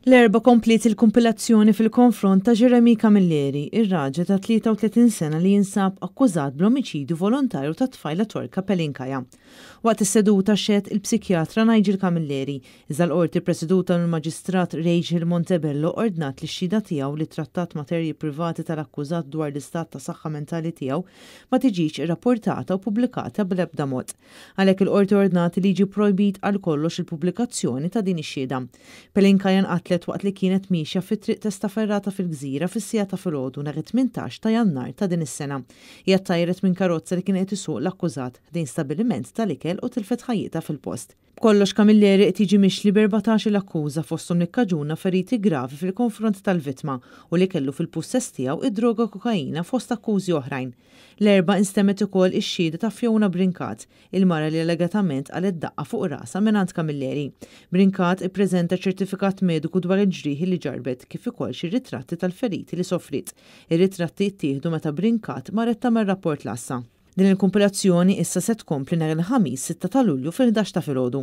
L-Erbgħa kompliet il-kumpilazzjoni fil-konfront ta' Jeremy Camilleri, ir-raġel ta' 33 sena li jinsab akkużat bl-omiċidju volontarju tat-tfajla Torka Pelinkaya. Waqt is-seduta xehed il-psikjatra Nigel Camilleri, iżda l-Qorti ppreseduta mill-Maġistrat Rachel Montebello ordnat li x-xhieda tiegħu li trattat materji privati tal-akkużat dwar l-istat ta' saħħa mentali tiegħu ma tiġix irrapportata u pubblikata bl-ebda mod. Għalhekk il-Qorti ordnat li jiġi pprojbit għal kollox il-pubblikazzjoni ta' din ix-xhieda. Pelinka nqatlet waqt li kienet miexja fi Triq Testaferrata fil-Gżira fis-siegħa ta' filgħodu nhar it-18 ta' Jannar ta' din is-sena. Hija ttajret minn karozza li kien qed isuq l-akkużat ħdejn stabiliment tal-ikel u tilfet ħajjitha fil-post. B'kollox Camilleri qed jiġi mixli b'14-il akkuża fosthom li kkaġuna feriti gravi fil-konfront tal-vittma u li kellu fil-pussess tiegħu id-droga kokaina fost akkużi oħrajn. L-Erbgħa instemgħet ukoll ix-xhieda ta' Fiona Brincat, il-mara li allegatament qalgħet daqqa fuq rasha mingħand Camilleri. Brincat ippreżenta ċertifikat mediku dwar il-ġrieħi li ġarrbet kif ukoll xi ritratti tal-feriti li sofriet. Ir-ritratti ttieħdu meta Brincat marret tagħmel rapport l-għassa. Din il-kumpilazzjoni issa se tkompli nhar il-Ħamis 6 ta' Lulju fil-11 ta' filgħodu.